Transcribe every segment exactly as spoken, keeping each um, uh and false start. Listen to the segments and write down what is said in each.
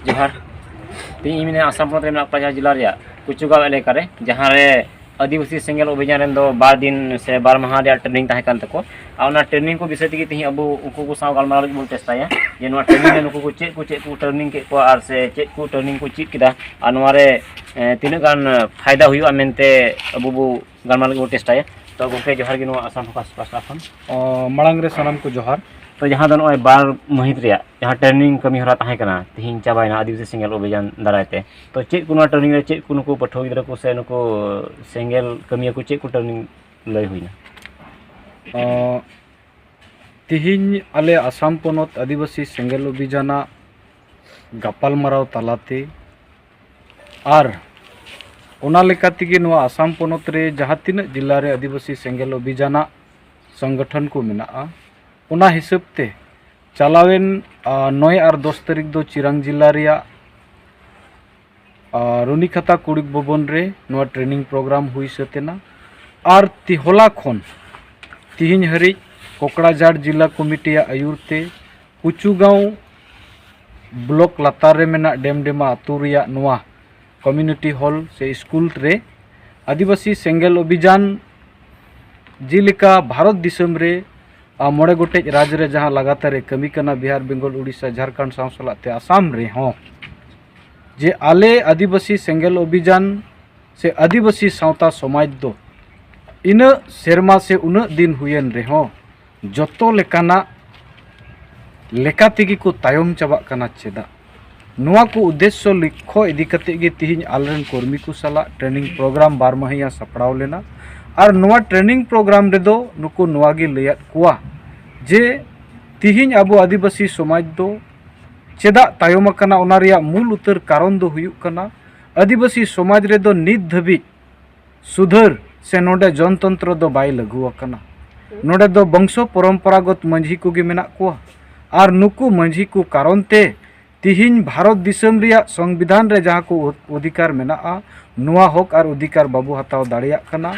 ᱡᱚᱦᱟᱨ᱾ ᱛᱮᱦᱮᱧ ᱤᱧ ᱢᱮᱱᱟ ᱟᱥᱟᱢ ᱯᱚᱱᱚᱛ ᱨᱮ ᱢᱮᱱᱟᱜ ᱠᱚᱣᱟ ᱡᱟᱦᱟᱸ ᱡᱮᱞᱟ ᱨᱮᱭᱟᱜ ᱠᱩᱪᱩᱜᱟᱸᱣ ᱮᱞᱟᱠᱟ ᱨᱮ, ᱡᱟᱦᱟᱸ ᱨᱮ ᱟᱹᱫᱤᱵᱟᱹᱥᱤ ᱥᱮᱸᱜᱮᱞ ᱚᱵᱷᱤᱡᱟᱱ ᱨᱮᱱ ᱫᱚ ᱵᱟᱨ ᱫᱤᱱ ᱥᱮ ᱵᱟᱨ ᱢᱟᱦᱟ ᱨᱮᱭᱟᱜ ᱴᱨᱮᱱᱤᱝ ᱛᱟᱦᱮᱸ ᱠᱟᱱ ᱛᱟᱠᱚᱣᱟ᱾ ᱟᱨ ᱚᱱᱟ ᱴᱨᱮᱱᱤᱝ ᱠᱚ ᱵᱤᱥᱚᱭ ᱛᱮᱜᱮ ᱛᱮᱦᱮᱧ ᱟᱵᱚ ᱩᱱᱠᱩ ᱠᱚ ᱥᱟᱶ ᱜᱟᱞᱢᱟᱨᱟᱣ ᱞᱟᱹᱜᱤᱫ ᱵᱚᱱ ᱪᱮᱥᱴᱟᱭᱟ, ᱡᱮ ᱱᱚᱣᱟ ᱴᱨᱮᱱᱤᱝ ᱨᱮ ᱱᱩᱠᱩ ᱠᱚ ᱪᱮᱫ ᱠᱚ ᱪᱮᱫ ᱠᱚ ᱴᱨᱮᱱᱤᱝ ᱠᱮᱫ ᱠᱚᱣᱟ ᱟᱨ ᱥᱮ ᱪᱮᱫ ᱠᱚ ᱴᱨᱮᱱᱤᱝ ᱠᱚ ᱪᱮᱫ ᱠᱮᱫᱟ, ᱟᱨ ᱱᱚᱣᱟ ᱨᱮ ᱮ, ᱛᱤᱱᱟᱹᱜ ᱜᱟᱱ ᱮ, ᱯᱷᱟᱭᱫᱟ ᱦᱩᱭᱩᱜᱼᱟ ᱢᱮᱱᱛᱮ ᱟᱵᱚ ᱵᱚ ᱜᱟᱞᱢᱟᱨᱟᱣ ᱞᱟᱹᱜᱤᱫ ᱵᱚ ᱪᱮᱥᱴᱟᱭᱟ᱾ ᱛᱚ ᱜᱚᱢᱠᱮ, ᱡᱚᱦᱟᱨ ᱜᱮ ᱱᱚᱣᱟ ᱟᱥᱟᱢ ᱯᱷᱳᱠᱟᱥ ᱯᱟᱥᱴᱟ ᱠᱷᱚᱱ᱾ ᱚ, ᱢᱟᱲᱟᱝ ᱨᱮ ᱥᱟᱱᱟᱢ ᱠᱚ ᱡᱚᱦᱟᱨ᱾ ᱛᱚ ᱡᱟᱦᱟᱸ ᱫᱚ ᱱᱚᱜᱼᱚᱭ ᱵᱟᱨ ᱢᱟᱹᱦᱤᱛ ᱨᱮᱭᱟᱜ ᱡᱟᱦᱟᱸ ᱴᱨᱮᱱᱤᱝ ᱠᱟᱹᱢᱤ ᱦᱚᱨᱟ ᱛᱟᱦᱮᱸ ᱠᱟᱱᱟ, ᱛᱮᱦᱮᱧ ᱪᱟᱵᱟᱭᱮᱱᱟ ᱟᱹᱫᱤᱵᱟᱹᱥᱤ ᱥᱮᱸᱜᱮᱞ ᱚᱵᱷᱤᱡᱟᱱ ᱫᱟᱨᱟᱭ ᱛᱮ᱾ ᱛᱚ ᱪᱮᱫ ᱠᱚ ᱱᱚᱣᱟ ᱴᱨᱮᱱᱤᱝ ᱨᱮ ᱪᱮᱫ ᱠᱚ ᱱᱩᱠᱩ ᱯᱟᱹᱴᱷᱩᱣᱟᱹ ᱜᱤᱫᱽᱨᱟᱹ ᱠᱚ ᱥᱮ ᱱᱩᱠᱩ ᱥᱮᱸᱜᱮᱞ ᱠᱟᱹᱢᱤᱭᱟᱹ ᱠᱚ ᱪᱮᱫ ᱠᱚ ᱴᱨᱮᱱᱤᱝ ᱞᱟᱹᱭ ᱦᱩᱭᱱᱟ? ᱚ, ᱛᱤᱦᱤᱧ ᱟᱞᱮ ᱟᱥᱟᱢ ᱯᱚᱱᱚᱛ ᱟᱹᱫᱤᱵᱟᱹᱥᱤ ᱥᱮᱸᱜᱮᱞ ᱚᱵᱷᱤᱡᱟᱱᱟᱜ ᱜᱟᱯᱟᱞᱢᱟᱨᱟᱣ ᱛᱟᱞᱟᱛᱮ ᱟᱨ ᱚᱱᱟ ᱞᱮᱠᱟ ᱛᱮᱜᱮ ᱱᱚᱣᱟ ᱟᱥᱟᱢ ᱯᱚᱱᱚᱛ ᱨᱮ ᱡᱟᱦᱟᱸ ᱛᱤᱱᱟᱹᱜ ᱡᱮᱞᱟ ᱨᱮ ᱟᱹᱫᱤᱵᱟᱹᱥᱤ ᱥᱮᱸᱜᱮᱞ ᱚᱵᱷᱤᱡᱟᱱᱟᱜ ᱥᱚᱝᱜᱚᱴᱷᱚᱱ ᱠᱚ ᱢᱮᱱᱟᱜᱼᱟ, ᱚᱱᱟ ᱦᱤᱥᱟᱹᱵ ᱛᱮ ᱪᱟᱞᱟᱣᱮᱱ, ᱟ, ᱱᱚᱭ ᱟᱨ ᱫᱚᱥ ᱛᱟᱹᱨᱤᱠᱷ ᱫᱚ ᱪᱤᱨᱟᱝ ᱡᱮᱞᱟ ᱨᱮᱭᱟᱜ, ᱟ, ᱨᱩᱱᱤᱠᱷᱟᱛᱟ ᱠᱩᱲᱤᱠ ᱵᱷᱚᱵᱚᱱ ᱨᱮ ᱱᱚᱣᱟ ᱴᱨᱮᱱᱤᱝ ᱯᱨᱳᱜᱨᱟᱢ ᱦᱩᱭ ᱥᱟᱹᱛ ᱮᱱᱟ᱾ ᱟᱨ ᱛᱤ-, ᱦᱚᱞᱟ ᱠᱷᱚᱱ ᱛᱤᱦᱤᱧ ᱦᱟᱹᱨᱤᱡ ᱠᱚᱠᱲᱟᱡᱷᱟᱲ ᱡᱮᱞᱟ ᱠᱚᱢᱤᱴᱤᱭᱟᱜ ᱟᱹᱭᱩᱨ ᱛᱮ ᱠᱩᱪᱩᱜᱟᱸᱣ ᱵᱞᱚᱠ ᱞᱟᱛᱟᱨ ᱨᱮ ᱢᱮᱱᱟᱜ ᱰᱮᱢᱰᱮᱢᱟ ᱟᱹᱛᱩ ᱨᱮᱭᱟᱜ ᱱᱚᱣᱟ ᱠᱚᱢᱤᱭᱩᱱᱤᱴᱤ ᱦᱚᱞ ᱥᱮ ᱥᱠᱩᱞ ᱨᱮ ᱟᱹᱫᱤᱵᱟᱹᱥᱤ ᱥᱮᱸᱜᱮᱞ ᱚᱵᱷᱤᱡᱟᱱ, ᱡᱮᱞᱮᱠᱟ ᱵᱷᱟᱨᱚᱛ ᱫᱤᱥᱚᱢ ᱨᱮ, ᱟ, ᱢᱚᱬᱮ ᱜᱚᱴᱮᱡ ᱨᱟᱡᱽ ᱨᱮ ᱡᱟᱦᱟᱸ ᱞᱟᱜᱟᱛᱟᱨ ᱮ ᱠᱟᱹᱢᱤ ᱠᱟᱱᱟ, ᱵᱤᱦᱟᱨ, ᱵᱮᱝᱜᱚᱞ, ᱩᱲᱤᱥᱥᱟ, ᱡᱷᱟᱲᱠᱷᱚᱸᱰ ᱥᱟᱶ ᱥᱟᱞᱟᱜ ᱛᱮ ᱟᱥᱟᱢ ᱨᱮᱦᱚᱸ, ᱡᱮ ᱟᱞᱮ ᱟᱹᱫᱤᱵᱟᱹᱥᱤ ᱥᱮᱸᱜᱮᱞ ᱚᱵᱷᱤᱡᱟᱱ ᱥᱮ ᱟᱹᱫᱤᱵᱟᱹᱥᱤ ᱥᱟᱶᱛᱟ ᱥᱚᱢᱟᱡᱽ ᱫᱚ ᱤᱱᱟᱹᱜ ᱥᱮᱨᱢᱟ ᱥᱮ ᱩᱱᱟᱹᱜ ᱫᱤᱱ ᱦᱩᱭᱮᱱ ᱨᱮᱦᱚᱸ, ᱡᱚᱛᱚ ᱞᱮᱠᱟᱱᱟᱜ ᱞᱮᱠᱟ ᱛᱮᱜᱮ ᱠᱚ ᱛᱟᱭᱚᱢ ᱪᱟᱵᱟᱜ ᱠᱟᱱᱟ ᱪᱮᱫᱟᱜ? ᱱᱚᱣᱟ ᱠᱚ ᱩᱫᱽᱫᱮᱥᱥᱚ ᱞᱚᱠᱠᱷᱚ ᱤᱫᱤ ᱠᱟᱛᱮ ᱜᱮ ᱛᱤᱦᱤᱧ ᱟᱞᱮᱨᱮᱱ ᱠᱚᱨᱢᱤ ᱠᱚ ᱥᱟᱞᱟᱜ ᱴᱨᱮᱱᱤᱝ ᱯᱨᱳᱜᱨᱟᱢ ᱵᱟᱨ ᱢᱟᱹᱦᱤᱭᱟ ᱥᱟᱯᱲᱟᱣ ᱞᱮᱱᱟ᱾ ᱟᱨ ᱱᱚᱣᱟ ᱴᱨᱮᱱᱤᱝ ᱯᱨᱳᱜᱨᱟᱢ ᱨᱮᱫᱚ ᱱᱩᱠᱩ ᱱᱚᱣᱟ ᱜᱮ ᱞᱟᱹᱭᱟᱫ ᱠᱚᱣᱟ ᱡᱮ ᱛᱤᱦᱤᱧ ᱟᱵᱚ ᱟᱹᱫᱤᱵᱟᱹᱥᱤ ᱥᱚᱢᱟᱡᱽ ᱫᱚ ᱪᱮᱫᱟᱜ ᱛᱟᱭᱚᱢ ᱟᱠᱟᱱᱟ, ᱚᱱᱟ ᱨᱮᱭᱟᱜ ᱢᱩᱞ ᱩᱛᱟᱹᱨ ᱠᱟᱨᱚᱱ ᱫᱚ ᱦᱩᱭᱩᱜ ᱠᱟᱱᱟ ᱟᱹᱫᱤᱵᱟᱹᱥᱤ ᱥᱚᱢᱟᱡᱽ ᱨᱮᱫᱚ ᱱᱤᱛ ᱫᱷᱟᱹᱵᱤᱡ ᱥᱩᱫᱷᱟᱹᱨ ᱥᱮ ᱱᱚᱰᱮ ᱡᱚᱱᱛᱚᱱᱛᱨᱚ ᱫᱚ ᱵᱟᱭ ᱞᱟᱹᱜᱩ ᱟᱠᱟᱱᱟ᱾ ᱱᱚᱰᱮ ᱫᱚ ᱵᱚᱝᱥᱚ ᱯᱚᱨᱚᱢᱯᱚᱨᱟᱜᱚᱛ ᱢᱟᱹᱡᱷᱤ ᱠᱚᱜᱮ ᱢᱮᱱᱟᱜ ᱠᱚᱣᱟ᱾ ᱟᱨ ᱱᱩᱠᱩ ᱢᱟᱹᱡᱷᱤ ᱠᱚ ᱠᱟᱨᱚᱱ ᱛᱮ ᱛᱤᱦᱤᱧ ᱵᱷᱟᱨᱚᱛ ᱫᱤᱥᱚᱢ ᱨᱮᱭᱟᱜ ᱥᱚᱝᱵᱤᱫᱷᱟᱱ ᱨᱮ ᱡᱟᱦᱟᱸ ᱠᱚ ᱚ-, ᱚᱫᱷᱤᱠᱟᱨ ᱢᱮᱱᱟᱜᱼᱟ, ᱱᱚᱣᱟ ᱦᱚᱠ ᱟᱨ ᱚᱫᱷᱤᱠᱟᱨ ᱵᱟᱵᱚ ᱦᱟᱛᱟᱣ ᱫᱟᱲᱮᱭᱟᱜ ᱠᱟᱱᱟ᱾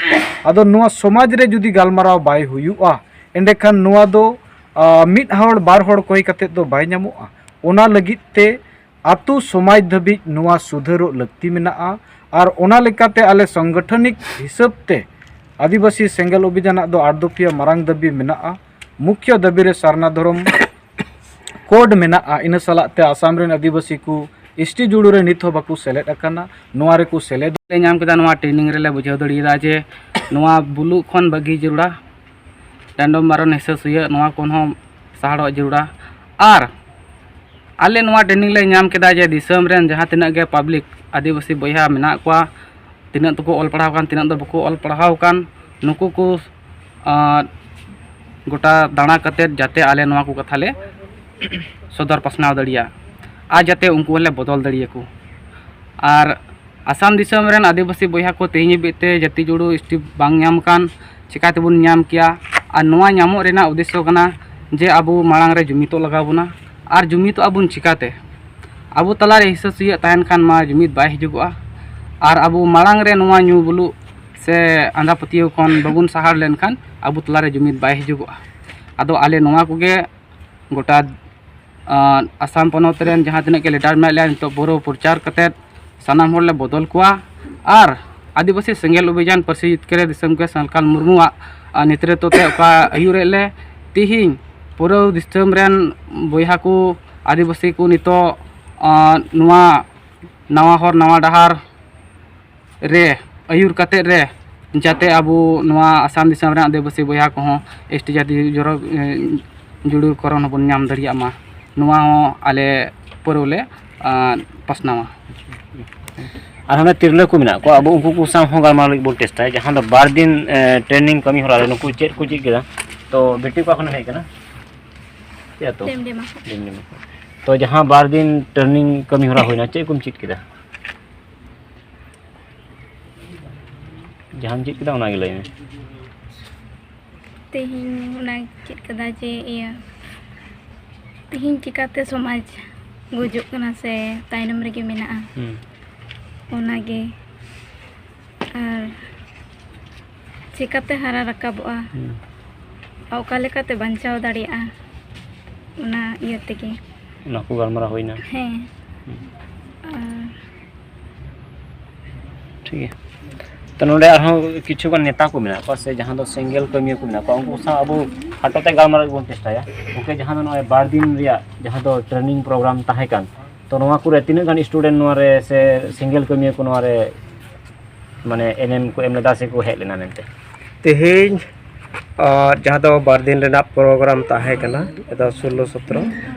ᱟᱫᱚ ᱱᱚᱣᱟ ᱥᱚᱢᱟᱡᱽ ᱨᱮ ᱡᱩᱫᱤ ᱜᱟᱞᱢᱟᱨᱟᱣ ᱵᱟᱭ ᱦᱩᱭᱩᱜᱼᱟ, ᱮᱸᱰᱮᱠᱷᱟᱱ ᱱᱚᱣᱟ ᱫᱚ, ᱟ, ᱢᱤᱫ ᱦᱚᱲ ᱵᱟᱨ ᱦᱚᱲ ᱠᱚᱭ ᱠᱟᱛᱮ ᱫᱚ ᱵᱟᱭ ᱧᱟᱢᱚᱜᱼᱟ᱾ ᱚᱱᱟ ᱞᱟᱹᱜᱤᱫ ᱛᱮ ᱟᱛᱳ ᱥᱚᱢᱟᱡᱽ ᱫᱷᱟᱹᱵᱤᱡ ᱱᱚᱣᱟ ᱥᱩᱫᱷᱟᱹᱨᱚᱜ ᱞᱟᱹᱠᱛᱤ ᱢᱮᱱᱟᱜᱼᱟ᱾ ᱟᱨ ᱚᱱᱟ ᱞᱮᱠᱟᱛᱮ ᱟᱞᱮ ᱥᱚᱝᱜᱚᱴᱷᱚᱱᱤᱠ ᱦᱤᱥᱟᱹᱵ ᱛᱮ ᱟᱹᱫᱤᱵᱟᱹᱥᱤ ᱥᱮᱸᱜᱮᱞ ᱚᱵᱷᱤᱡᱟᱱᱟᱜ ᱫᱚ ᱟᱴ ᱫᱚᱯᱷᱤᱭᱟ ᱢᱟᱨᱟᱝ ᱫᱟᱹᱵᱤ ᱢᱮᱱᱟᱜᱼᱟ᱾ ᱢᱩᱠᱷᱭᱚ ᱫᱟᱹᱵᱤ ᱨᱮ ᱥᱟᱨᱱᱟ ᱫᱷᱚᱨᱚᱢ ᱠᱳᱰ ᱢᱮᱱᱟᱜᱼᱟ᱾ ᱤᱱᱟᱹ ᱥᱟᱞᱟᱜ ᱛᱮ ᱟᱥᱟᱢ ᱨᱮᱱ ᱟᱹᱫᱤᱵᱟᱹᱥᱤ ᱠᱚ ᱮᱥ ᱴᱤ ᱡᱩᱲᱩ ᱨᱮ ᱱᱤᱛ ᱦᱚᱸ ᱵᱟᱠᱚ ᱥᱮᱞᱮᱫ ᱟᱠᱟᱱᱟ, ᱱᱚᱣᱟ ᱨᱮᱠᱚ ᱥᱮᱞᱮᱫ᱾ ᱞᱮ ᱧᱟᱢ ᱠᱮᱫᱟ, ᱱᱚᱣᱟ ᱴᱨᱮᱱᱤᱝ ᱨᱮᱞᱮ ᱵᱩᱡᱷᱟᱹᱣ ᱫᱟᱲᱮᱭᱟᱫᱟ ᱡᱮ ᱱᱚᱣᱟ ᱵᱩᱞᱩᱜ ᱠᱷᱚᱱ ᱵᱟᱹᱜᱤ ᱡᱟᱹᱨᱩᱲᱟ, ᱰᱟᱸᱰᱚᱢ ᱢᱟᱨᱚᱱ ᱦᱤᱥᱟᱹ ᱥᱩᱭᱟᱹ, ᱱᱚᱣᱟ ᱠᱚᱦᱚᱸ ᱥᱟᱦᱟᱲᱚᱜ ᱡᱟᱹᱨᱩᱲᱟ᱾ ᱟᱨ ᱟᱞᱮ ᱱᱚᱣᱟ ᱴᱨᱮᱱᱤᱝ ᱞᱮ ᱧᱟᱢ ᱠᱮᱫᱟ ᱡᱮ ᱫᱤᱥᱚᱢ ᱨᱮᱱ ᱡᱟᱦᱟᱸ ᱛᱤᱱᱟᱹᱜ ᱜᱮ ᱯᱟᱵᱽᱞᱤᱠ ᱟᱹᱫᱤᱵᱟᱹᱥᱤ ᱵᱚᱭᱦᱟ ᱢᱮᱱᱟᱜ ᱠᱚᱣᱟ, ᱛᱤᱱᱟᱹᱜ ᱫᱚᱠᱚ ᱚᱞ ᱯᱟᱲᱦᱟᱣ ᱟᱠᱟᱱ, ᱛᱤᱱᱟᱹᱜ ᱫᱚ ᱵᱟᱠᱚ ᱚᱞ ᱯᱟᱲᱦᱟᱣ ᱟᱠᱟᱱ, ᱱᱩᱠᱩ ᱠᱚ, ᱟᱸ, ᱜᱚᱴᱟ ᱫᱟᱬᱟ ᱠᱟᱛᱮᱫ ᱡᱟᱛᱮ ᱟᱞᱮ ᱱᱚᱣᱟ ᱠᱚ ᱠᱟᱛᱷᱟ ᱞᱮ ᱥᱚᱫᱚᱨ ᱯᱟᱥᱱᱟᱣ ᱫᱟᱲᱮᱭᱟᱜ ᱟᱨ ᱡᱟᱛᱮ ᱩᱱᱠᱩ ᱦᱚᱸᱞᱮ ᱵᱚᱫᱚᱞ ᱫᱟᱲᱮᱭᱟᱠᱚ᱾ ᱟᱨ ᱟᱥᱟᱢ ᱫᱤᱥᱚᱢ ᱨᱮᱱ ᱟᱹᱫᱤᱵᱟᱹᱥᱤ ᱵᱚᱭᱦᱟ ᱠᱚ ᱛᱮᱦᱮᱧ ᱦᱟᱹᱵᱤᱡ ᱛᱮ ᱡᱟᱹᱛᱤ ᱡᱩᱲᱩ ᱮᱥ ᱴᱤ ᱵᱟᱝ ᱧᱟᱢ ᱠᱟᱱ, ᱪᱤᱠᱟ ᱛᱮᱵᱚᱱ ᱧᱟᱢ ᱠᱮᱭᱟ? ᱟᱨ ᱱᱚᱣᱟ ᱧᱟᱢᱚᱜ ᱨᱮᱱᱟᱜ ᱩᱫᱽᱫᱮᱥᱥᱚ ᱠᱟᱱᱟ ᱡᱮ ᱟᱵᱚ ᱢᱟᱲᱟᱝ ᱨᱮ ᱡᱩᱢᱤᱫᱚᱜ ᱞᱟᱜᱟᱣ ᱵᱚᱱᱟ᱾ ᱟᱨ ᱡᱩᱢᱤᱫᱚᱜ ᱟᱵᱚᱱ ᱪᱤᱠᱟᱛᱮ? ᱟᱵᱚ ᱛᱟᱞᱟᱨᱮ ᱦᱤᱥᱟᱹ ᱥᱩᱭᱟᱹᱜ ᱛᱟᱦᱮᱱ ᱠᱷᱟᱱ ᱢᱟ ᱡᱩᱢᱤᱫ ᱵᱟᱭ ᱦᱤᱡᱩᱜᱚᱜᱼᱟ᱾ ᱟᱨ ᱟᱵᱚ ᱢᱟᱲᱟᱝ ᱨᱮ ᱱᱚᱣᱟ ᱧᱩ ᱵᱩᱞᱩᱜ ᱥᱮ ᱟᱸᱫᱷᱟ ᱯᱟᱹᱛᱭᱟᱹᱣ ᱠᱷᱚᱱ ᱵᱟᱵᱚᱱ ᱥᱟᱦᱟᱲ ᱞᱮᱱᱠᱷᱟᱱ ᱟᱵᱚ ᱛᱟᱞᱟᱨᱮ ᱡᱩᱢᱤᱫ ᱵᱟᱭ ᱦᱤᱡᱩᱜᱚᱜᱼᱟ᱾ ᱟᱫᱚ ᱟᱞᱮ ᱱᱚᱣᱟ ᱠᱚᱜᱮ ᱜᱚᱴᱟ, ᱟᱸ, ᱟᱥᱟᱢ ᱯᱚᱱᱚᱛ ᱨᱮᱱ ᱡᱟᱦᱟᱸ ᱛᱤᱱᱟᱹᱜ ᱜᱮ ᱞᱤᱰᱟᱨ ᱢᱮᱱᱟᱜ ᱞᱮᱭᱟ, ᱱᱤᱛᱚᱜ ᱯᱩᱨᱟᱹ ᱯᱨᱚᱪᱟᱨ ᱠᱟᱛᱮᱫ ᱥᱟᱱᱟᱢ ᱦᱚᱲ ᱞᱮ ᱵᱚᱫᱚᱞ ᱠᱚᱣᱟ᱾ ᱟᱨ ᱟᱹᱫᱤᱵᱟᱹᱥᱤ ᱥᱮᱸᱜᱮᱞ ᱚᱵᱷᱤᱡᱟᱱ ᱯᱟᱹᱨᱥᱤ ᱡᱤᱛᱠᱟᱹᱨ ᱨᱮ ᱫᱤᱥᱚᱢ ᱜᱮ ᱥᱟᱞᱠᱷᱟᱱ ᱢᱩᱨᱢᱩᱣᱟᱜ, ᱟᱸ, ᱱᱮᱛᱨᱤᱛᱵ ᱛᱮ ᱚᱠᱟ ᱟᱹᱭᱩᱨᱮᱫ ᱞᱮ, ᱛᱤᱦᱤᱧ ᱯᱩᱨᱟᱹ ᱫᱤᱥᱚᱢ ᱨᱮᱱ ᱵᱚᱭᱦᱟ ᱠᱚ, ᱟᱹᱫᱤᱵᱟᱹᱥᱤ ᱠᱚ ᱱᱤᱛᱚᱜ, ᱟᱸ, ᱱᱚᱣᱟ ᱱᱟᱣᱟ ᱦᱚᱨ ᱱᱟᱣᱟ ᱰᱟᱦᱟᱨ ᱨᱮ ᱟᱹᱭᱩᱨ ᱠᱟᱛᱮᱫ ᱨᱮ ᱡᱟᱛᱮ ᱟᱵᱚ ᱱᱚᱣᱟ ᱟᱥᱟᱢ ᱫᱤᱥᱚᱢ ᱨᱮᱱ ᱟᱹᱫᱤᱵᱟᱹᱥᱤ ᱵᱚᱭᱦᱟ ᱠᱚᱦᱚᱸ ᱮᱥ ᱴᱤ ᱡᱟᱹᱛᱤ ᱡᱚᱨᱚ, ᱮ, ᱡᱩᱲᱩ ᱠᱚᱨᱚᱱ ᱦᱚᱸᱵᱚᱱ ᱧᱟᱢ ᱫᱟᱲᱮᱭᱟᱜ ᱢᱟ, ᱱᱚᱣᱟ ᱦᱚᱸ ᱟᱞᱮ ᱯᱟᱹᱨᱟᱹᱣ ᱞᱮ, ᱟ, ᱯᱟᱥᱱᱟᱣᱟ᱾ ᱟᱨ ᱦᱟᱱᱮ ᱛᱤᱨᱞᱟᱹ ᱠᱚ ᱢᱮᱱᱟᱜ ᱠᱚᱣᱟ, ᱟᱵᱚ ᱩᱱᱠᱩ ᱠᱚ ᱥᱟᱶ ᱦᱚᱸ ᱜᱟᱞᱢᱟᱨᱟᱣ ᱞᱟᱹᱜᱤᱫ ᱵᱚᱱ ᱪᱮᱥᱴᱟᱭᱟ᱾ ᱡᱟᱦᱟᱸ ᱫᱚ ᱵᱟᱨ ᱫᱤᱱ, ᱮ, ᱴᱨᱮᱱᱤᱝ ᱠᱟᱹᱢᱤ ᱦᱚᱨᱟ ᱨᱮ ᱱᱩᱠᱩ ᱪᱮᱫ ᱠᱚ ᱪᱮᱫ ᱠᱮᱫᱟ? ᱛᱚ ᱵᱤᱴᱤ ᱚᱠᱟ ᱠᱷᱚᱱᱮᱢ ᱦᱮᱡ ᱠᱟᱱᱟ? ᱪᱮᱫ ᱟᱹᱛᱩ? ᱰᱮᱢᱰᱮᱢᱟ ᱠᱷᱚᱱ᱾ ᱰᱮᱢᱰᱮᱢᱟ ᱠᱷᱚᱱ᱾ ᱛᱚ ᱡᱟᱦᱟᱸ ᱵᱟᱨ ᱫᱤᱱ ᱴᱨᱮᱱᱤᱝ ᱠᱟᱹᱢᱤ ᱦᱚᱨᱟ ᱦᱩᱭᱱᱟ, ᱪᱮᱫ ᱠᱚᱢ ᱪᱮᱫ ᱠᱮᱫᱟ? ᱡᱟᱦᱟᱸᱢ ᱪᱮᱫ ᱠᱮᱫᱟ ᱚᱱᱟᱜᱮ ᱞᱟᱹᱭ ᱢᱮ᱾ ᱛᱮᱦᱮᱧ ᱚᱱᱟ ᱪᱮᱫ ᱠᱟᱫᱟ ᱡᱮ ᱤᱭᱟᱹ, ᱛᱮᱦᱮᱧ ᱪᱤᱠᱟᱛᱮ ᱥᱚᱢᱟᱡᱽ ᱜᱩᱡᱩᱜ ᱠᱟᱱᱟ ᱥᱮ ᱛᱟᱭᱱᱚᱢ ᱨᱮᱜᱮ ᱢᱮᱱᱟᱜᱼᱟ, ᱦᱩᱸ᱾ ᱚᱱᱟᱜᱮ᱾ ᱟᱨ ᱪᱤᱠᱟᱛᱮ ᱦᱟᱨᱟ ᱨᱟᱠᱟᱵᱚᱜᱼᱟ, ᱦᱩᱸ᱾ ᱟᱨ ᱚᱠᱟ ᱞᱮᱠᱟᱛᱮ ᱵᱟᱧᱪᱟᱣ ᱫᱟᱲᱮᱭᱟᱜᱼᱟ, ᱚᱱᱟ ᱤᱭᱟᱹ ᱛᱮᱜᱮ᱾ ᱚᱱᱟ ᱠᱚ ᱜᱟᱞᱢᱟᱨᱟᱣ ᱦᱩᱭᱱᱟ᱾ ᱦᱮᱸ, ᱴᱷᱤᱠ ᱜᱮᱭᱟ᱾ ᱛᱚ, ᱱᱚᱰᱮ ᱟᱨᱦᱚᱸ ᱠᱤᱪᱷᱩ ᱜᱟᱱ ᱱᱮᱛᱟ ᱠᱚ ᱢᱮᱱᱟᱜ ᱠᱚᱣᱟ, ᱥᱮ ᱡᱟᱦᱟᱸ ᱫᱚ ᱥᱮᱸᱜᱮᱞ ᱠᱟᱹᱢᱤᱭᱟᱹ ᱠᱚ ᱢᱮᱱᱟᱜ ᱠᱚᱣᱟ, ᱩᱱᱠᱩ ᱥᱟᱶ ᱟᱵᱚ ᱠᱷᱟᱴᱚ ᱛᱮ ᱜᱟᱞᱢᱟᱨᱟᱣ ᱵᱚᱱ ᱪᱮᱥᱴᱟᱭᱟ᱾ ᱜᱚᱢᱠᱮ, ᱡᱟᱦᱟᱸ ᱫᱚ ᱱᱚᱜᱼᱚᱭ ᱵᱟᱨ ᱫᱤᱱ ᱨᱮᱭᱟᱜ ᱡᱟᱦᱟᱸ ᱫᱚ training program ᱛᱟᱦᱮᱸ ᱠᱟᱱ, ᱛᱚ, ᱱᱚᱣᱟ ᱠᱚᱨᱮ ᱛᱤᱱᱟᱹᱜ ᱜᱟᱱ student ᱱᱚᱣᱟ ᱨᱮ ᱥᱮ ᱥᱮᱸᱜᱮᱞ ᱠᱟᱹᱢᱤᱭᱟᱹ ᱠᱚ ᱱᱚᱣᱟ ᱨᱮ, ᱢᱟᱱᱮ, ᱮᱱᱮᱢ ᱠᱚ ᱮᱢ ᱞᱮᱫᱟ ᱥᱮ ᱠᱚ ᱦᱮᱡ ᱞᱮᱱᱟ ᱢᱮᱱᱛᱮ? ᱛᱮᱦᱮᱧ, ᱟᱨ ᱡᱟᱦᱟᱸ ᱫᱚ ᱵᱟᱨ ᱫᱤᱱ ᱨᱮᱱᱟᱜ program ᱛᱟᱦᱮᱸ ᱠᱟᱱᱟ, ᱮᱫᱟ ᱥᱳᱞᱞᱳ ᱥᱚᱛᱨᱚ,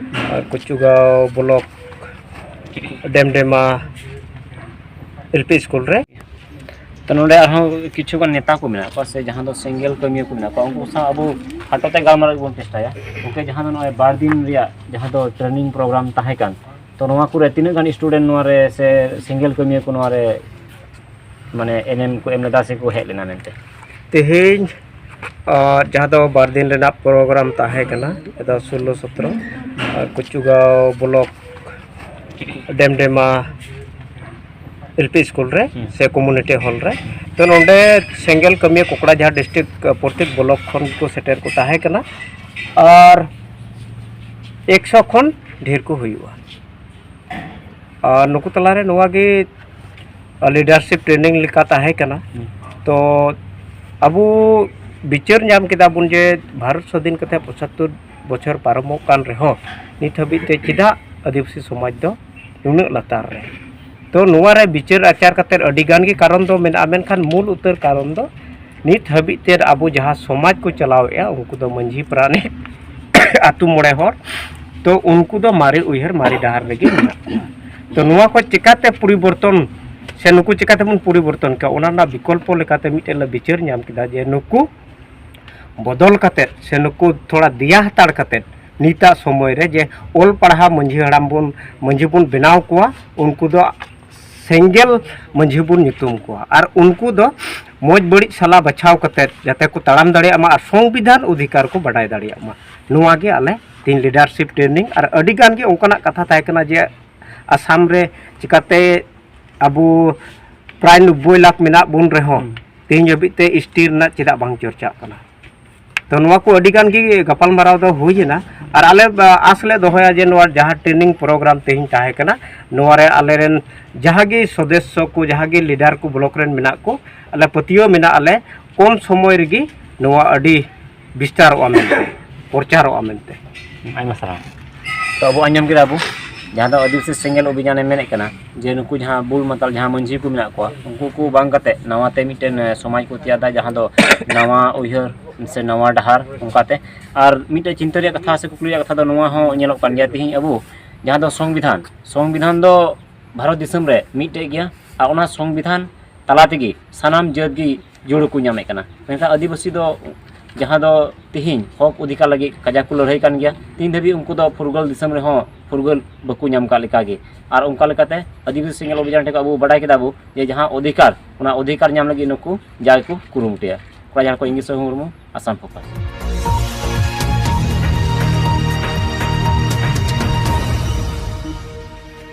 ᱟᱨ ᱠᱩᱪᱩᱜᱟᱸᱣ block ᱰᱮᱢᱰᱮᱢᱟ L P school ᱨᱮ᱾ ᱛᱚ, ᱱᱚᱰᱮ ᱟᱨᱦᱚᱸ ᱠᱤᱪᱷᱩ ᱜᱟᱱ ᱱᱮᱛᱟ ᱠᱚ ᱢᱮᱱᱟᱜ ᱠᱚᱣᱟ, ᱥᱮ ᱡᱟᱦᱟᱸ ᱫᱚ ᱥᱮᱸᱜᱮᱞ ᱠᱟᱹᱢᱤᱭᱟᱹ ᱠᱚ ᱢᱮᱱᱟᱜ ᱠᱚᱣᱟ, ᱩᱱᱠᱩ ᱥᱟᱶ ᱟᱵᱚ ᱠᱷᱟᱴᱚ ᱛᱮ ᱜᱟᱞᱢᱟᱨᱟᱣ ᱵᱚᱱ ᱪᱮᱥᱴᱟᱭᱟ᱾ ᱜᱚᱢᱠᱮ, ᱡᱟᱦᱟᱸ ᱫᱚ ᱱᱚᱜᱼᱚᱭ ᱵᱟᱨ ᱫᱤᱱ ᱨᱮᱭᱟᱜ ᱡᱟᱦᱟᱸ ᱫᱚ training program ᱛᱟᱦᱮᱸ ᱠᱟᱱ, ᱛᱚ, ᱱᱚᱣᱟ ᱠᱚᱨᱮ ᱛᱤᱱᱟᱹᱜ ᱜᱟᱱ student ᱱᱚᱣᱟ ᱨᱮ ᱥᱮ ᱥᱮᱸᱜᱮᱞ ᱠᱟᱹᱢᱤᱭᱟᱹ ᱠᱚ ᱱᱚᱣᱟ ᱨᱮ, ᱢᱟᱱᱮ, ᱮᱱᱮᱢ ᱠᱚ ᱮᱢ ᱞᱮᱫᱟ ᱥᱮ ᱠᱚ ᱦᱮᱡ ᱞᱮᱱᱟ ᱢᱮᱱᱛᱮ? ᱛᱮᱦᱮᱧ, ᱟᱨ ᱡᱟᱦᱟᱸ ᱫᱚ ᱵᱟᱨ ᱫᱤᱱ ᱨᱮᱱᱟᱜ program ᱛᱟᱦᱮᱸ ᱠᱟᱱᱟ, ᱮᱫᱟ ᱥᱳᱞᱞᱳ ᱥᱚᱛᱨᱚ, ᱟᱨ ᱠᱩᱪᱩᱜᱟᱸᱣ block ᱰᱮᱢᱰᱮᱢᱟ L P school ᱨᱮ, ᱦᱩᱸ᱾ ᱥᱮ community hall ᱨᱮ᱾ ᱛᱚ, ᱱᱚᱰᱮ ᱥᱮᱸᱜᱮᱞ ᱠᱟᱹᱢᱤᱭᱟᱹ ᱠᱚᱠᱲᱟᱡᱷᱟᱲ district, ᱯᱨᱚᱛᱮᱠ block ᱠᱷᱚᱱ ᱠᱚ ᱥᱮᱴᱮᱨ ᱠᱚ ᱛᱟᱦᱮᱸ ᱠᱟᱱᱟ᱾ ᱟᱨ ᱮᱠᱥᱚ ᱠᱷᱚᱱ ᱰᱷᱮᱨ ᱠᱚ ᱦᱩᱭᱩᱜᱼᱟ᱾ ᱟᱨ ᱱᱩᱠᱩ ᱛᱟᱞᱟᱨᱮ ᱱᱚᱣᱟ ᱜᱮ leadership training ᱞᱮᱠᱟ ᱛᱟᱦᱮᱸ ᱠᱟᱱᱟ᱾ ᱦᱩᱸ᱾ ᱛᱚ, ᱟᱵᱚ ᱵᱤᱪᱟᱹᱨ ᱧᱟᱢ ᱠᱮᱫᱟ ᱵᱚᱱ ᱡᱮ ᱵᱷᱟᱨᱚᱛ ᱥᱟᱹᱫᱷᱤᱱ ᱠᱟᱛᱮ ᱯᱚᱸᱪᱟᱛᱛᱳᱨ ᱵᱚᱪᱷᱚᱨ ᱯᱟᱨᱚᱢᱚᱜ ᱠᱟᱱ ᱨᱮᱦᱚᱸ, ᱱᱤᱛ ᱦᱟᱹᱵᱤᱡ ᱛᱮ ᱪᱮᱫᱟᱜ ᱟᱹᱫᱤᱵᱟᱹᱥᱤ ᱥᱚᱢᱟᱡᱽ ᱫᱚ ᱱᱩᱱᱟᱹᱜ ᱞᱟᱛᱟᱨ ᱨᱮ? ᱛᱚ, ᱱᱚᱣᱟ ᱨᱮ ᱵᱤᱪᱟᱹᱨ ᱟᱪᱟᱨ ᱠᱟᱛᱮ ᱟᱹᱰᱤ ᱜᱟᱱ ᱜᱮ ᱠᱟᱨᱚᱱ ᱫᱚ ᱢᱮᱱᱟᱜᱼᱟ, ᱢᱮᱱᱠᱷᱟᱱ ᱢᱩᱞ ᱩᱛᱟᱹᱨ ᱠᱟᱨᱚᱱ ᱫᱚ ᱱᱤᱛ ᱦᱟᱹᱵᱤᱡ ᱛᱮ ᱟᱵᱚ ᱡᱟᱦᱟᱸ ᱥᱚᱢᱟᱡᱽ ᱠᱚ ᱪᱟᱞᱟᱣᱮᱫᱼᱟ, ᱩᱱᱠᱩ ᱫᱚ ᱢᱟᱹᱡᱷᱤ ᱯᱟᱨᱟᱱᱤᱠ, ᱟᱹᱛᱩ ᱢᱚᱬᱮ ᱦᱚᱲ, ᱛᱚ, ᱩᱱᱠᱩ ᱫᱚ ᱢᱟᱨᱮ ᱩᱭᱦᱟᱹᱨ, ᱢᱟᱨᱮ ᱰᱟᱦᱟᱨ ᱨᱮᱜᱮ ᱢᱮᱱᱟᱜ ᱠᱚᱣᱟ᱾ ᱛᱚ, ᱱᱚᱣᱟ ᱠᱚ ᱪᱤᱠᱟᱛᱮ ᱯᱚᱨᱤᱵᱚᱨᱛᱚᱱ, ᱥᱮ ᱱᱩᱠᱩ ᱪᱤᱠᱟᱛᱮᱵᱚᱱ ᱯᱚᱨᱤᱵᱚᱨᱛᱚᱱ ᱠᱚᱣᱟ, ᱚᱱᱟ ᱨᱮᱱᱟᱜ ᱵᱤᱠᱚᱞᱯᱚ ᱞᱮᱠᱟᱛᱮ ᱢᱤᱫᱴᱮᱱ ᱞᱮ ᱵᱤᱪᱟᱹᱨ ᱧᱟᱢ ᱠᱮᱫᱟ ᱡᱮ ᱱᱩᱠᱩ ᱵᱚᱫᱚᱞ ᱠᱟᱛᱮᱫ ᱥᱮ ᱱᱩᱠᱩ ᱛᱷᱚᱲᱟ ᱫᱮᱭᱟ ᱦᱟᱛᱟᱲ ᱠᱟᱛᱮᱫ ᱱᱤᱛᱟᱜ ᱥᱚᱢᱚᱭ ᱨᱮ ᱡᱮ ᱚᱞ ᱯᱟᱲᱦᱟᱣ ᱢᱟᱹᱡᱷᱤ ᱦᱟᱲᱟᱢ ᱵᱚᱱ, ᱢᱟᱹᱡᱷᱤ ᱵᱚᱱ ᱵᱮᱱᱟᱣ ᱠᱚᱣᱟ, ᱩᱱᱠᱩ ᱫᱚ ᱥᱮᱸᱜᱮᱞ ᱢᱟᱹᱡᱷᱤ ᱵᱚᱱ ᱧᱩᱛᱩᱢ ᱠᱚᱣᱟ᱾ ᱟᱨ ᱩᱱᱠᱩ ᱫᱚ ᱢᱚᱡᱽ ᱵᱟᱹᱲᱤᱡ ᱥᱟᱞᱟ ᱵᱟᱪᱷᱟᱣ ᱠᱟᱛᱮᱫ ᱡᱟᱛᱮ ᱠᱚ ᱛᱟᱲᱟᱢ ᱫᱟᱲᱮᱭᱟᱜ ᱢᱟ ᱟᱨ ᱥᱚᱝᱵᱤᱫᱷᱟᱱ ᱚᱫᱷᱤᱠᱟᱨ ᱠᱚ ᱵᱟᱰᱟᱭ ᱫᱟᱲᱮᱭᱟᱜ ᱢᱟ᱾ ᱱᱚᱣᱟ ᱜᱮ ᱟᱞᱮ ᱛᱮᱦᱮᱧ leadership training᱾ ᱟᱨ ᱟᱹᱰᱤ ᱜᱟᱱ ᱜᱮ ᱚᱱᱠᱟᱱᱟᱜ ᱠᱟᱛᱷᱟ ᱛᱟᱦᱮᱸ ᱠᱟᱱᱟ ᱡᱮ ᱟᱥᱟᱢ ᱨᱮ ᱪᱤᱠᱟᱛᱮ ᱟᱵᱚ ᱯᱨᱟᱭ ᱱᱚᱵᱵᱳᱭ ᱞᱟᱠᱷ ᱢᱮᱱᱟᱜ ᱵᱚᱱ ᱨᱮᱦᱚᱸ, ᱦᱩᱸ᱾ ᱛᱮᱦᱮᱧ ᱦᱟᱹᱵᱤᱡ ᱛᱮ S T ᱨᱮᱱᱟᱜ ᱪᱮᱫᱟᱜ ᱵᱟᱝ ᱪᱚᱨᱪᱟᱜ ᱠᱟᱱᱟ? ᱛᱚ ᱱᱚᱣᱟ ᱠᱚ ᱟᱹᱰᱤ ᱜᱟᱱ ᱜᱮ ᱜᱟᱯᱟᱞᱢᱟᱨᱟᱣ ᱫᱚ ᱦᱩᱭ ᱮᱱᱟ᱾ ᱟᱨ ᱟᱞᱮ ᱟᱥ ᱞᱮ ᱫᱚᱦᱚᱭᱟ ᱡᱮ ᱱᱚᱣᱟ ᱡᱟᱦᱟᱸ ᱴᱨᱮᱱᱤᱝ ᱯᱨᱳᱜᱨᱟᱢ ᱛᱮᱦᱮᱧ ᱛᱟᱦᱮᱸ ᱠᱟᱱᱟ, ᱱᱚᱣᱟ ᱨᱮ ᱟᱞᱮᱨᱮᱱ ᱡᱟᱦᱟᱸ ᱜᱮ ᱥᱚᱫᱚᱥᱥᱚ ᱠᱚ, ᱡᱟᱦᱟᱸ ᱜᱮ ᱞᱤᱰᱟᱨ ᱠᱚ ᱵᱞᱚᱠ ᱨᱮᱱ ᱢᱮᱱᱟᱜ ᱠᱚ, ᱟᱞᱮ ᱯᱟᱹᱛᱭᱟᱹᱣ ᱢᱮᱱᱟᱜ ᱟᱞᱮ ᱠᱚᱢ ᱥᱚᱢᱚᱭ ᱨᱮᱜᱮ ᱱᱚᱣᱟ ᱟᱹᱰᱤ ᱵᱤᱥᱛᱟᱨᱚᱜᱼᱟ ᱢᱮᱱᱛᱮ, ᱯᱨᱚᱪᱟᱨᱚᱜᱼᱟ ᱢᱮᱱᱛᱮ᱾ ᱟᱭᱢᱟ ᱥᱟᱨᱦᱟᱣ᱾ ᱛᱚ ᱟᱵᱚ ᱟᱸᱡᱚᱢ ᱠᱮᱫᱟ ᱵᱚ, ᱡᱟᱦᱟᱸ ᱫᱚ ᱟᱹᱫᱤᱵᱟᱹᱥᱤ ᱥᱮᱸᱜᱮᱞ ᱚᱵᱷᱤᱡᱟᱱᱮ ᱢᱮᱱᱮᱫ ᱠᱟᱱᱟ ᱡᱮ ᱱᱩᱠᱩ ᱡᱟᱦᱟᱸ ᱵᱩᱞ ᱢᱟᱛᱟᱞ ᱡᱟᱦᱟᱸ ᱢᱟᱹᱡᱷᱤ ᱠᱚ ᱢᱮᱱᱟᱜ ᱠᱚᱣᱟ, ᱩᱱᱠᱩ ᱠᱚ ᱵᱟᱝ ᱠᱟᱛᱮ ᱱᱟᱣᱟ ᱛᱮ ᱢᱤᱫᱴᱮᱱ ᱥᱚᱢᱟᱡᱽ ᱠᱚ ᱛᱮᱭᱟᱨ ᱫᱟ, ᱡᱟᱦᱟᱸ ᱫᱚ ᱱᱟᱣᱟ ᱩᱭᱦᱟᱹᱨ ᱥᱮ ᱱᱟᱣᱟ ᱰᱟᱦᱟᱨ ᱚᱱᱠᱟᱛᱮ᱾ ᱟᱨ ᱢᱤᱫᱴᱮᱱ ᱪᱤᱱᱛᱟᱹ ᱨᱮᱭᱟᱜ ᱠᱟᱛᱷᱟ ᱥᱮ ᱠᱩᱠᱞᱤ ᱨᱮᱭᱟᱜ ᱠᱟᱛᱷᱟ ᱫᱚ ᱱᱚᱣᱟ ᱦᱚᱸ ᱧᱮᱞᱚᱜ ᱠᱟᱱ ᱜᱮᱭᱟ, ᱛᱤᱦᱤᱧ ᱟᱵᱚ ᱡᱟᱦᱟᱸ ᱫᱚ ᱥᱚᱝᱵᱤᱫᱷᱟᱱ, ᱥᱚᱝᱵᱤᱫᱷᱟᱱ ᱫᱚ ᱵᱷᱟᱨᱚᱛ ᱫᱤᱥᱚᱢ ᱨᱮ ᱢᱤᱫᱴᱮᱡ ᱜᱮᱭᱟ, ᱟᱨ ᱚᱱᱟ ᱥᱚᱝᱵᱤᱫᱷᱟᱱ ᱛᱟᱞᱟ ᱛᱮᱜᱮ ᱥᱟᱱᱟᱢ ᱡᱟᱹᱛ ᱜᱮ ᱡᱩᱲᱩ ᱠᱚ ᱧᱟᱢᱮᱫ ᱠᱟᱱᱟ᱾ ᱢᱮᱱᱠᱷᱟᱱ ᱟᱹᱫᱤᱵᱟᱹᱥᱤ ᱫᱚ ᱡᱟᱦᱟᱸ ᱫᱚ ᱛᱤᱦᱤᱧ ᱦᱚᱠ ᱚᱫᱷᱤᱠᱟᱨ ᱞᱟᱹᱜᱤᱫ ᱠᱟᱡᱟᱠ ᱠᱚ ᱞᱟᱹᱲᱦᱟᱹᱭ ᱠᱟᱱ ᱜᱮᱭᱟ, ᱛᱤᱦᱤᱧ ᱫᱷᱟᱹᱵᱤᱡ ᱩᱱᱠᱩ ᱫᱚ ᱯᱷᱩᱨᱜᱟᱹᱞ ᱫᱤᱥᱚᱢ ᱨᱮᱦᱚᱸ ᱯᱷᱩᱨᱜᱟᱹᱞ ᱵᱟᱠᱚ ᱧᱟᱢ ᱠᱟᱜ ᱞᱮᱠᱟᱜᱮ᱾ ᱟᱨ ᱚᱱᱠᱟ ᱞᱮᱠᱟᱛᱮ ᱟᱹᱫᱤᱵᱟᱹᱥᱤ ᱥᱮᱸᱜᱮᱞ ᱚᱵᱷᱤᱡᱟᱱ ᱴᱷᱮᱱ ᱠᱷᱚᱱ ᱟᱵᱚ ᱵᱟᱰᱟᱭ ᱠᱮᱫᱟ ᱵᱚ ᱡᱮ ᱡᱟᱦᱟᱸ ᱚᱫᱷᱤᱠᱟᱨ, ᱚᱱᱟ ᱚᱫᱷᱤᱠᱟᱨ ᱧᱟᱢ ᱞᱟᱹᱜᱤᱫ ᱱᱩᱠᱩ ᱡᱟ ᱜᱮᱠᱚ ᱠᱩᱨᱩᱢᱩᱴᱩᱭᱟ᱾ ᱠᱚᱲᱟ ᱡᱟᱦᱟᱸ ᱠᱚ ᱤᱝᱜᱤᱛ ᱥᱚᱦᱚ ᱢᱩᱨᱢᱩ, ᱟᱥᱟᱢ ᱯᱷᱳᱠᱟᱥ᱾